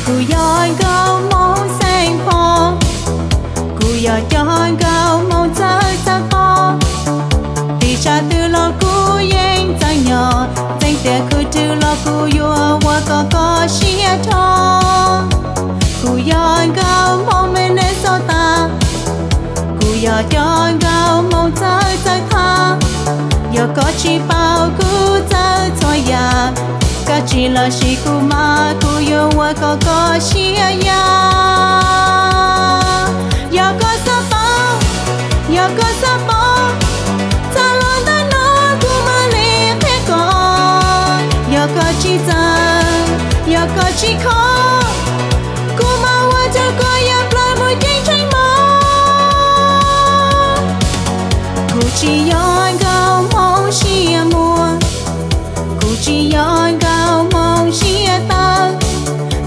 Kuv yog nkauj hmoob xeem Phoo, kuv yog cov nkauj hmoob txawj txawj qos. Tiv tshav twg los kuv yeej txawj nyob, txeev tias khwv twg los kuv yuav ua kom koj siab dhau. Kuv yog nkauj hmoob Minnesota, kuv yog cov nkauj hmoob txawj txawj tham. Yog koj tsis paub kuv txawj txhua yam, koj tsis los sim kuv mas kuv yuav ua kom koj siab ya. Yog koj xav paub, yog koj xav paub, txog los ntawm no kuv mam li qhia koj. Yog koj tsis txawj, yog koj tsis khoom, kuv mam ua rau koj ya plaws mus ceeb tsheej mog. Kuv tsis yog nkauj hmoob siab muag, kuv tsis yog nkauj hmoob siab tawv,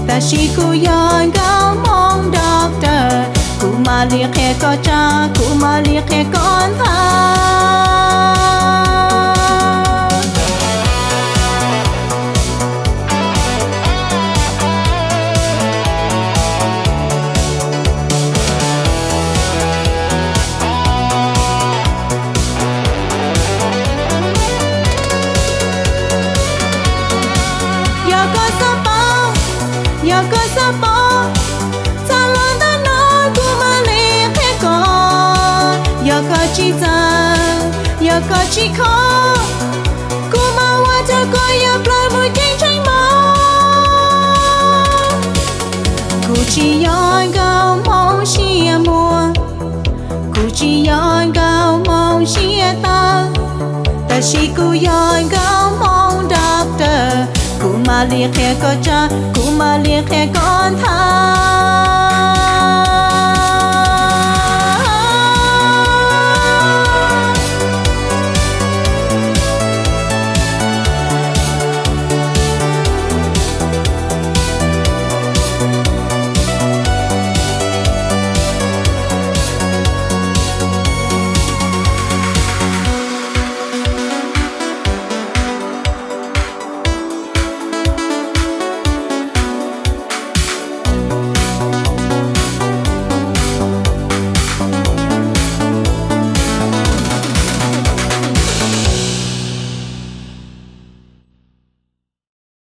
tab sis kuv yog nkauj hmoob doctor. Kuv mam li qhia koj tsab, kuv mam li qhia koj nthav. Yog koj xav paub, yog koj xav paub, txog los ntawm no kuv mam li qhia koj. Yog koj tsis txawj, yog koj tsis khoom, kuv mam ua rau koj ya plaws mus ceeb tsheej mog. Kuv tsis yog nkauj hmoob siab muag, kuv tsis yog nkauj hmoob siab tawv, tab sis kuv yog nkauj hmoob doctor. Kuv mam li qhia koj tsab, kuv mam li qhia koj nthav.